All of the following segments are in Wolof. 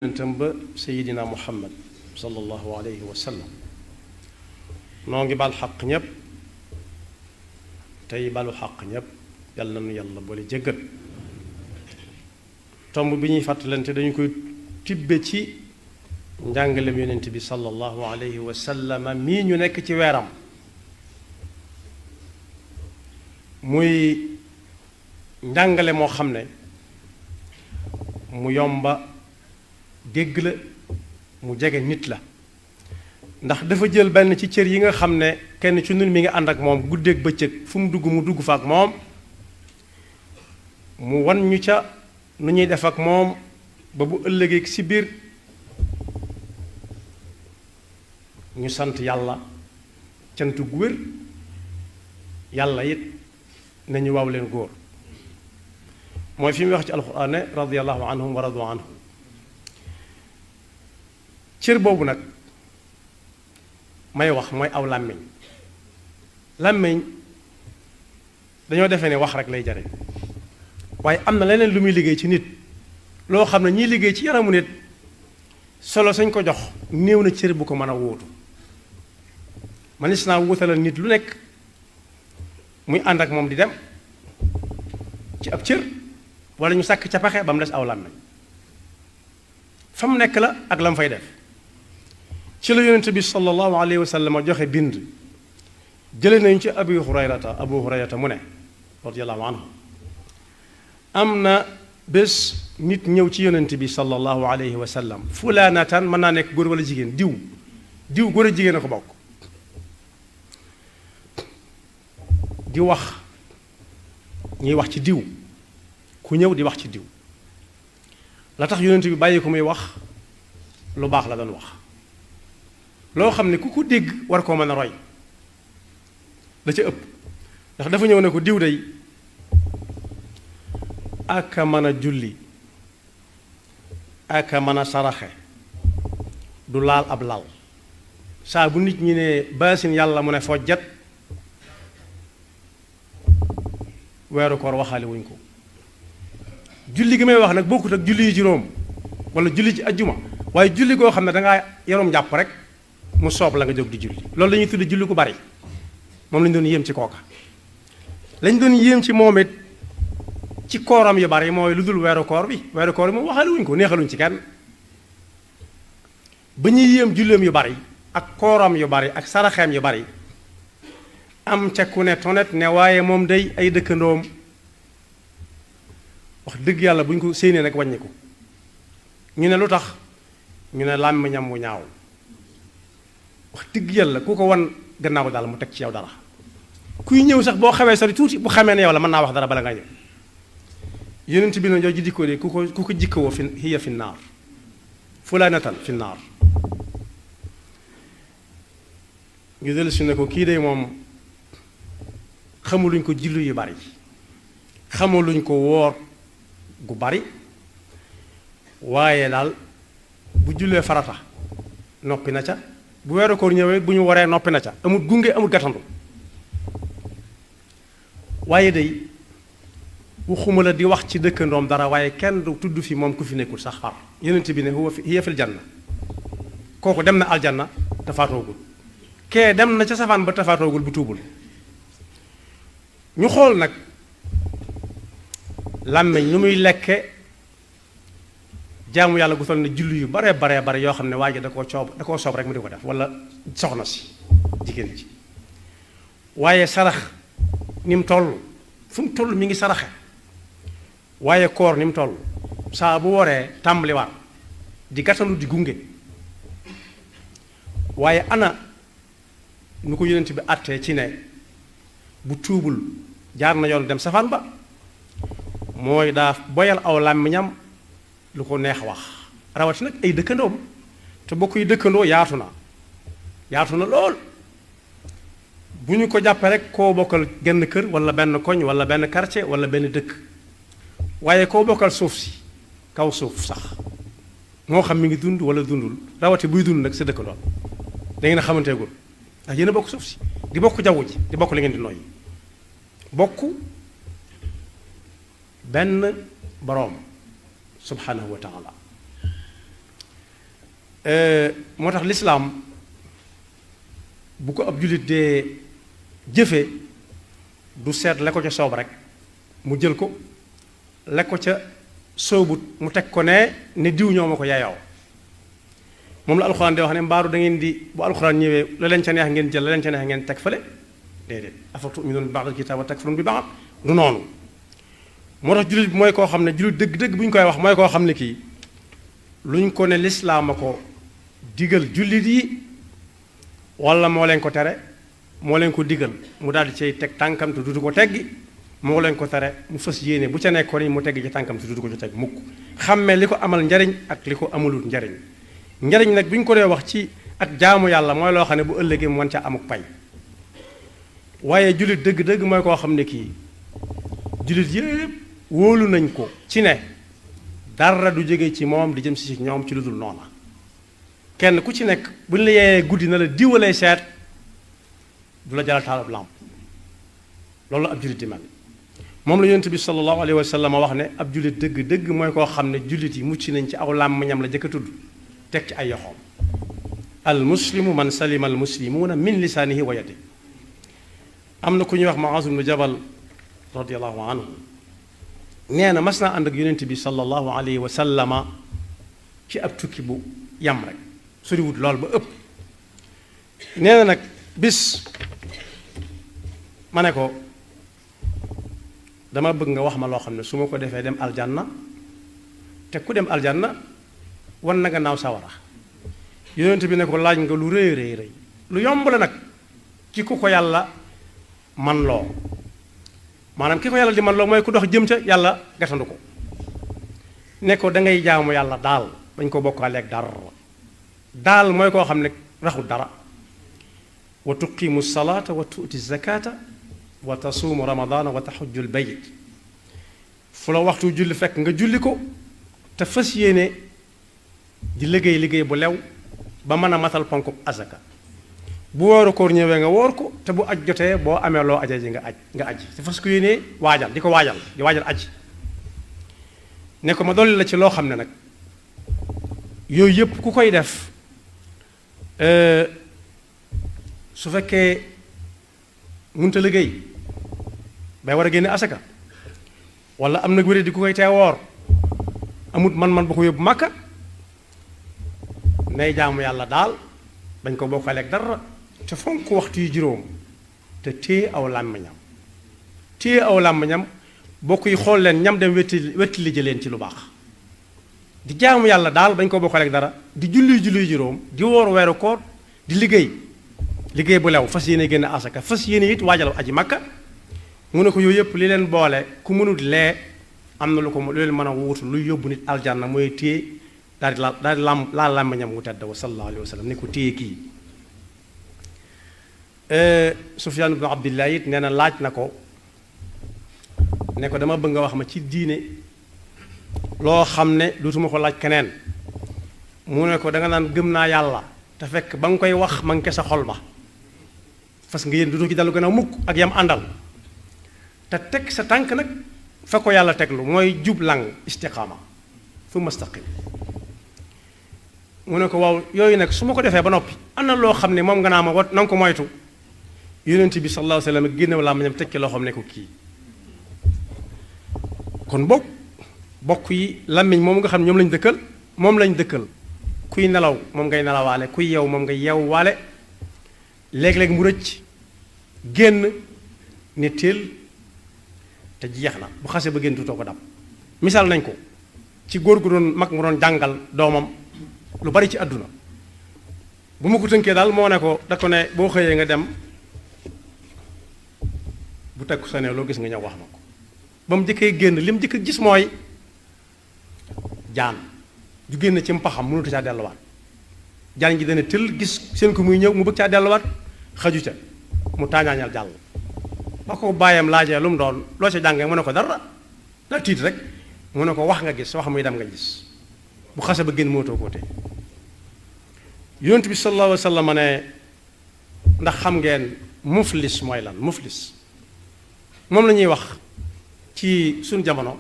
yonentam ba sayidina muhammad sallallahu alayhi wa sallam noo ngi bal xaq ñépp tey balu xaq ñépp yàlla na nu yàlla boole jéggal tomb bi ñuy fàttalante dañu koy tibbe ci njàngalem yonent bi sallallahu alayhi wa sallam mii ñu nekk ci weeram muy njàngale moo xam ne mu yomba dégg la mu jege nit la ndax dafa jël benn ci cër yi nga xam ne kenn ci ñun mi ngi ànd ak moom guddeeg bëccëg fu mu dugg fa ak moom mu wan ñu ca nu ñuy def ak moom ba bu ëllëgee ci biir ñu sant yàlla cant gu wér yàlla it nañu waaw leen góor mooy fi mu wax ci alxuraan ne radiyallahu anhum wa radu anhu cër boobu nag may wax mooy aw làmmiñ làmmiñ dañoo defee ne wax rek lay jariñ waaye am na leneen lu muy liggéey ci nit loo xam ne ñiy liggéey ci yaramu nit solo sañ ko jox néew na cër bu ko mën a wóotu manis naa wutalal nit lu nekk muy ànd ak moom di dem ci ab cër wala ñu sàkk ca paxe ba mu des aw làmmiñ fa mu nekk la ak la mu fay def ci la yonent bi sallallahu alayhi wa sallam joxe bind jële nañu ci abu hurayrata mu ne radiyallahu anhu am na bés nit ñëw ci yonent bi sallallahu alayhi wa sallam fulaanatan mën naa nekk góor wala jigéen diw góor a jigéen a ko bokk di wax ñuy wax ci diw ku ñëw di wax ci diw la tax yonent bi bàyyi ko muy wax lu baax la doon wax loo xam ne ku ko dégg war koo mën a roy la ca ëpp ndax dafa ñëw ne ko diw day aka mën a julli aka mën a saraxe du laal ab lal saa bu nit ñi ne baasin yàlla mu ne fojjat weeru koor waxaale wuñ ko julli gi may wax nag bokkut ak julli yu juróom wala julli ci ajjuma waaye julli goo xam ne dangaa yarum jàpp rek mu soob la nga jóg di julli loolu la ñuy tudde julli ku bari moom lañ doon yéem ci kooka lañ doon yéem ci moom it ci kooram yu bari mooy lu dul weeru koor bi moom waxaale wuñ ko neexaluñ ci kenn ba ñuy yéem julleem yu bari ak kooram yu bari ak saraxeem yu bari am ca ku ne tonet ne waaye moom day ay dëkkandoom wax dëgg yàlla bu ñu ko séenee nag wàññiku ñu ne lu tax ñu ne làmmiñam wu ñaaw wax dëgg yàlla ku ko wan gannaaw daal mu teg ci yow dara kuy ñëw sax boo xawee sori tuuti bu xamee ne yow la mën naa wax dara bala nga ñëw yonent bi na jooju dikkoo de ku ko jikkawoo fi hiya fi naar fulaanatan fi naar ñu dellu si ne ko kii de moom xamuluñ ko julli yu bari xamuluñ ko woor gu bari waaye daal bu jullee farata noppi na ca bu weeru koor ñëwee bu ñu waree noppi na ca amul gunge amul gàttandu waaye day waxuma la di wax ci dëkkandoom dara waaye kenn du tudd fi moom ku fi nekkul sax xar yonent bi ne hiya fil janna kooku dem na aljanna te faatoogul kee dem na ca safaan ba te faatoogul bu tuubul ñu xool nag làmmiñ lu muy lekke jaamu yàlla gu toll ne julli yu bare yoo xam ne waa ji da koo soob rek mu di ko def wala soxna si jigéen ji waaye sarax ni mu toll fu mu toll mi ngi saraxe waaye koor ni mu toll saa bu waree tàmbaliwaat di gàttalu di gunge waaye ana nu ko yonent bi àttee ci ne bu tuubul jaar na yoon dem safaan ba mooy daa boyal aw làmmiñam lu ko neex wax rawati nag ay dëkkandoom te bokk yi dëkkandoo yaatu na lool bu ñu ko jàppee rek koo bokkal genn kër wala benn koñ wala benn quartier wala benn dëkk waaye koo bokkal suuf si kaw suuf sax moo xam mi ngi dund wala dundul rawati buy dund nag sa dëkkandoo da ngeen a xamanteegul ndax yéen a bokk suuf si di bokk jaww ji di bokk li ngeen di noyyi bokk benn boroom subhanahu wa taala moo tax lislaam bu ko ab jullit dee jëfe du seet la ko ca soob rek mu jël ko la ko ca soobut mu teg ko ne diw ñoo ma ko yaayoo moom la alxuraan di wax ne mbaaru da ngeen di bu alxuraan ñëwee la leen ca neex ngeen jël la leen ca neex ngeen teg fële déedéet afa tu'minuuna bi ba'dil kitaab wa takfuruuna bi ba'd du noonu moo tax jullit bi mooy koo xam ne jullit dëgg-dëgg bu ñu koy wax mooy koo xam ne kii luñ ko ne lislaam a ko digal jullit yi wala moo leen ko tere moo leen ko digal mu daal di cay teg tànkam te dutu ko teggi moo leen ko tere mu fas yéene bu ca nekkoon yi mu teggi ci tànkam te dutu ko ci teg mukk xàmmee li ko amal njariñ ak li ko amalul njariñ njariñ nag bu ñu ko dee wax ci ak jaamu yàlla mooy loo xam ne bu ëllëgee mu mën ca amuk pay waaye jullit dëgg-dëgg mooy koo xam ne kii jullit yépp wóolu nañ ko ci ne dara du jóge ci moom di jëm si ñoom ci lu dul noona kenn ku ci nekk bu ñu la yeeyee guddi na la diwalee seet du la jaral taalab làmp loolu la ab jullit di mel moom la yonent bi sallallahu alayhi wa sallam wax ne ab jullit dëgg-dëgg mooy koo xam ne jullit yi mucc nañ ci aw làmmiñam la jëkk a tudd teg ci ay yoxoom al muslimu man salima al muslimuuna min lisaanihi wa yadihi am na ku ñuy wax Muaaz ibnu Jabal radiyallahu anhu nee na mas naa ànd ak yonent bi sallallahu alayhi wa sallama ci ab tukki bu yam rek soriwut lool ba ëpp nee na nag bis ma ne ko dama bëgg nga wax ma loo xam ne su ma ko defee dem aljanna te ku dem aljanna wan na nga naaw sawara yonent bi ne ko laaj nga lu rëy rëy rëy lu yomb la nag ki ku ko yàlla man loo maanaam ki ko yàlla di man loo mooy ku dox jëm ca yàlla gatandu ko ne ko da ngay jaamu yàlla daal bañ ko bokkaaleeg dara daal mooy koo xam ne raxul dara wa tuqimu salaata wa tuuti zakata wa tasuumu ramadana wa taxujju l bayt fu la waxtu julli fekk nga julli ko te fas yéene di liggéey liggéey bu lew ba mën a matal ponk azaka bu wooru koor ñëwee nga woor ko te bu aj jotee boo amee loo aja ji nga aj te fas ko yéenee waajal di ko waajal di waajal aj ne ko ma dolli la ci loo xam ne nag yooyu yëpp ku koy def su fekkee munta liggéey bay war a génne asaka wala am nag wéré di ku koy tee woor amut man-man ba ko yóbbu màkka nay jaamu yàlla daal bañ ko bokkaleeg dara te fonk waxtu yu juróom te téye aw làmmiñam bokk yi xool leen ñam dem wetti li leen ci lu baax di jaamu yàlla daal bañ ko bokkaleeg dara di julli juróom di woor weeru koor di liggéey bu lew fas yéene génn asaka fas yéene it waajal aji makka mu ne ko yooyu yëpp li leen boole ku mënut lee am na lu leen mën a wuutu luy yóbbu nit aljanna mooy téye daal di laal làmmiñam wu tedd wa sallallahu alayhi wa sallam ne ko téye kii Sufyaan ibnu Abdillah it nee na laaj na ko ne ko dama bëgg nga wax ma ci diine loo xam ne dootuma ko laaj keneen mu ne ko danga naan gëm naa yàlla te fekk ba nga koy wax ma ngi sa xol ba fas nga yéen dootoo ci dalu gën a mukk ak yam àndal te teg sa tànk nag fa ko yàlla teglu mooy jublang istiqaama thumma staqim mu ne ko waaw yooyu nag su ma ko defee ba noppi am na loo xam ne moom nga naa ma wat na nga ko moytu yonent bi sallallahu alayhi wa sallam génnew laa ma ñam teg ci loo xam ne ko kii kon bokk yi làmmiñ moom nga xam ne moom lañ dëkkal kuy nelaw moom ngay nelawaale kuy yeew moom ngay yeewwaale léeg-léeg mu rëcc génn ne teel te jeex na bu xasee ba génn tutoo ko dab misaal nañ ko ci góor gu doon mag mu doon jàngal doomam lu bari ci àdduna bu ma ko tënkee daal moo ne ko da ko ne boo xëyee nga dem bu tekku sa ne loo gis nga ñëw wax ma ko ba mu jëkkee génn li mu jëkk gis mooy jaan ju génn ci mpaxam mënut caa delluwaat jaan ji dana tël gis seen ko muy ñëw mu bëgg caa delluwaat xaju ca mu taañaañal jàll ba ko bàyyam laajee lu mu doon loo ca jàngee mu ne ko dara daa tiit rek mu ne ko wax nga gis wax muy dem nga gis bu xase ba génn mootoo koo tee yonent bi sallallahu alayhi wa sallam ne ndax xam ngeen muflis mooy lan muflis moom la ñuy wax ci suñ jamono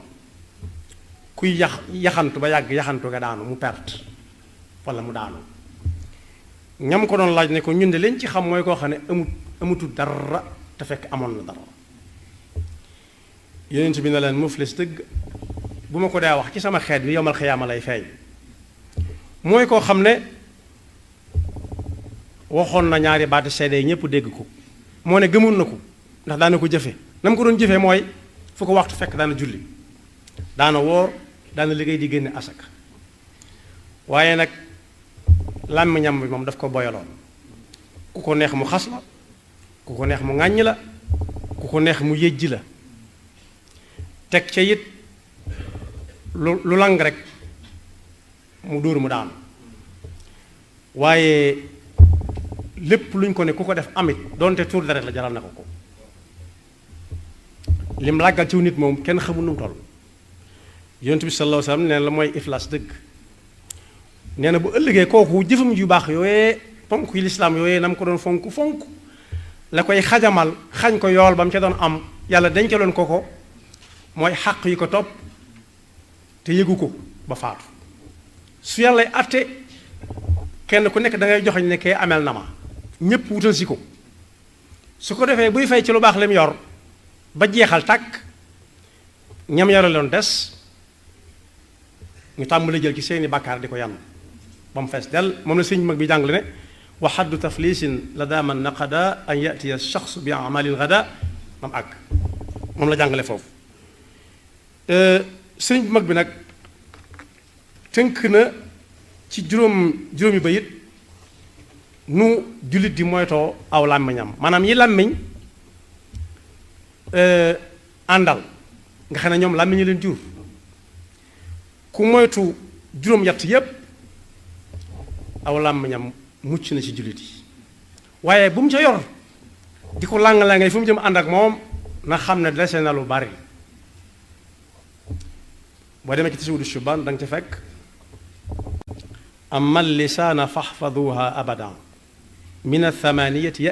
kuy yaxantu ba yàgg yaxantu nga daanu mu perte wala mu daanu ñam ko doon laaj ne ko ñun de liñ ci xam mooy koo xam ne amutul dara te fekk amoon na dara. yonent bi ne leen muflis dëgg bu ma ko daa wax ci sama xeet bi yowmal xiyaama lay feeñ mooy koo xam ne waxoon na ñaari baati seede yi ñëpp dégg ko moo ne gëmoon na ko ndax daana ko jëfe na mu ko doon jëfee mooy fu ko waxtu fekk daana julli daana woor daana liggéey di génne asaka waaye nag làmmiñam bi moom daf ko boyaloon ku ko neex mu xas la ku ko neex mu ŋàññ la ku ko neex mu yëjji la teg ca it lu lang rek mu dóor mu daanu waaye lépp luñ ko ne ku ko def amit doonte tuur deret la jaral na ko ko lim làggal ciw nit moom kenn xamul nu mu toll yonent bi sallallahu alayhi wasallam nee na la mooy iflaas dëgg nee na bu ëllëgee kooku jëfam yu baax yooyee ponk yi lislaam yooyee na mu ko doon fonk la koy xajamal xañ ko yool ba mu ca doon am yàlla dencaloon ko mooy xàq yi ko topp te yëgu ko ba faatu su yàlla atte kenn ku nekk da ngay joxoñ ne kee amel na ma ñépp wutal si ko su ko defee buy fay ci lu baax lim yor ba jeexal tàkk ñam yore loon des ñu tàmbali jël ci seeni bàkkaar di ko yan ba mu fees del moom la sëñ mag bi jàngale ne wa xaddu taflisin la daaman naqada an yatiya shaxs bi amalin gada mam àgg moom la jàngale foofu sëñ mag bi nag tënk na ci juróomi bayit nu jullit di moytoo aw làmmiñam maanaam yi làmmiñ àndal nga xam ne ñoom làmmiñ leen jur ku moytu juróom-ñett yépp aw làmmiñam mucc na ci jullit yi waaye bu mu ca yor di ko làng-làngay fu mu jëm ànd ak moom na xam ne dese na lu bari boo demee ci tasawudu shubaan da nga ca fekk amma lisaana faxfaduha abadan min athamaniyati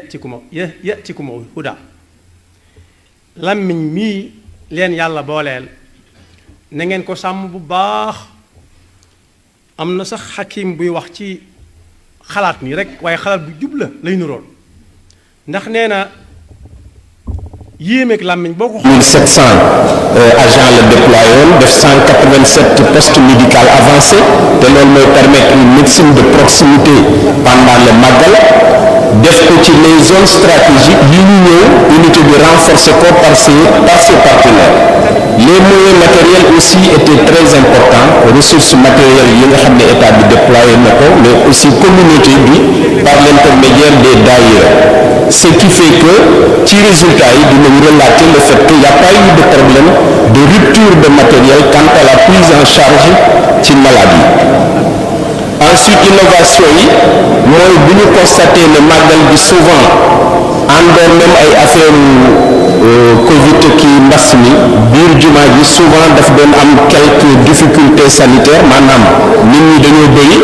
yatikum huda làmmiñ mii leen yàlla booleel na ngeen ko sàmm bu baax am na sax xakim buy wax ci xalaat nii rek waaye xalaat bu jub la lay nuroon ndax nee na yéemeeg làmmiñ boo ko 1700 agents la déployé woon def 187 postes médicaux avancés te loolu mooy permettre une médecine de proximité pendant le Magal def ko ci les zones stratégiques yi ñu ñëw unité bi renforcer ko par ses partenaires. Les moyens matériels aussi étaient très importants ressources matérielles yi nga xam ne état bi déployé na ko mais aussi communauté bi par l'intermédiaire des daïra ce qui fait que ci résultat yi dinañ relater le fait qu'il n'y a pas eu de problème de rupture de matériel quant à la prise en charge ci maladie. Ensuite innovation yi mooy bu ñu constaté ne màggal bi souvent àndoon même ay affaire Covid kii mbas mi biir jumaa ji souvent daf doon am quelques difficultés sanitaires maanaam nit ñi dañoo bëri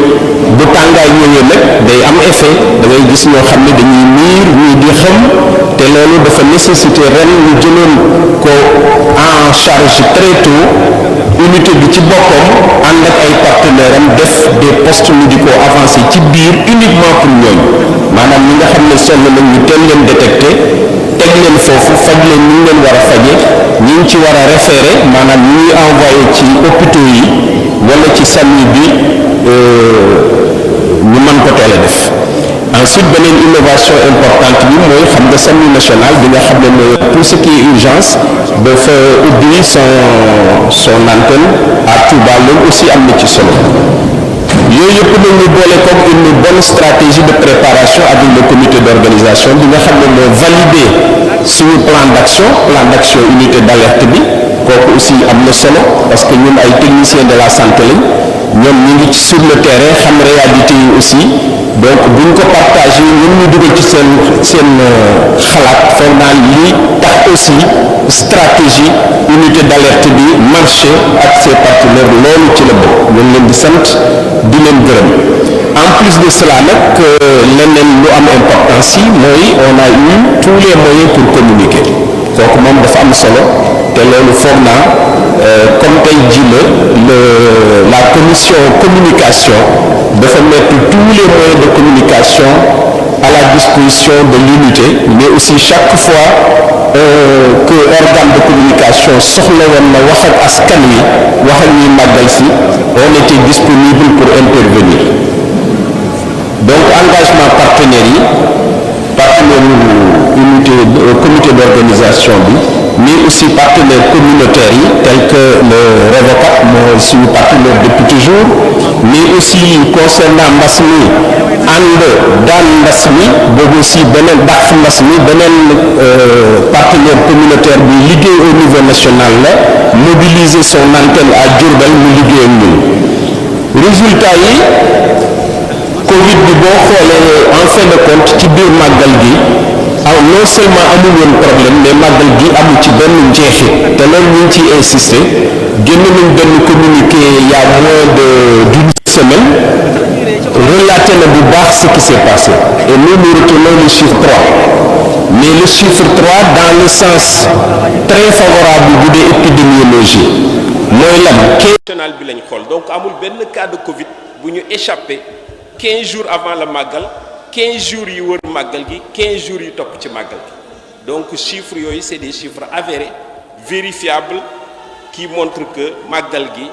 bu tàngaay ñëwee nag day am effet da ngay gis ñoo xam ne dañuy miir ñii di xam te loolu dafa nécessité ren ñu jëloon ko en charge très tôt unité bi ci boppam ànd ak ay partenaires am def des postes médicaux avancés ci biir uniquement pour ñooñu maanaam ñi nga xam ne sonn nañ ñu teel leen détecté teg leen foofu faj leen ñu leen war a faje ñi ngi ci war a référé maanaam ñi ñuy envoyé ci hôpitaux yi wala ci SAMU bi ñu mën ko teel a def. Ensuite beneen innovation importante bi mooy xam nga SAMU national bi nga xam ne mooy tout ce qui est urgence dafa ubbi son antenne à Touba loolu aussi am na ci solo yooyu yëpp nag ñu boole comme une bonne stratégie de préparation avec le comité d'organisation bi nga xam ne moo validé suñu plan d'action unité d'alerte bi kooku aussi am na solo parce que ñun ay techniciens de la santé lañ ñoom ñu ngi sur le terrain xam réalité yi aussi donc bu ñu ko partagé ñun ñu dugal ci seen xalaat foog naa lii tax aussi stratégie unité d'alerte bi marché ak ses partenaires loolu ci la bokk ñun leen di sant di leen gërëm en plus de cela nag leneen lu am importance yi mooy on a eu tous les moyens pour communiquer kooku moom dafa am solo te loolu foog naa comme tey ji la commission communication dafa mettre tous les moyens de communication communication à la disposition de l'unité, mais aussi chaque fois que organe de communication soxla woon na wax ak askan wi wax ak ñuy màggal si on était disponible pour intervenir. Donc engagement partenaires yi partenaire unité comité d'organisation bi mais aussi partenaires communautaires yi tels que le Revocat moo suñu partenaire depuis toujours, mais aussi concernant mbas mi ànd daan mbas mi boobu aussi beneen dàq mbas mi beneen partenaire communautaire bi liggéey au niveau national la mobiliser son antenne à Diourbel mu liggéey ak ñun. Résultat yi Covid bi boo xoolee en fin de compte ci biir màggal gi non seulement amul woon problème mais màggal gi amul ci benn njeexit te loolu ñu ngi ciy insister. Génn nañ benn communiqué il y a moins d'une semaine relaté na bu baax ce qui s'est passé et nous retenons le chiffre 3, mais le chiffre 3 dans le sens très favorable bu dee épidémiologie mooy lan national bi lañ xool. Donc amul benn cas de Covid bu ñu échappé 15 jours avant le màggal, 15 jours yi wër màggal gi, 15 jours yi topp ci màggal gi. Donc chiffres yooyu c'est des chiffres avérés, vérifiables, qui montrent que màggal gi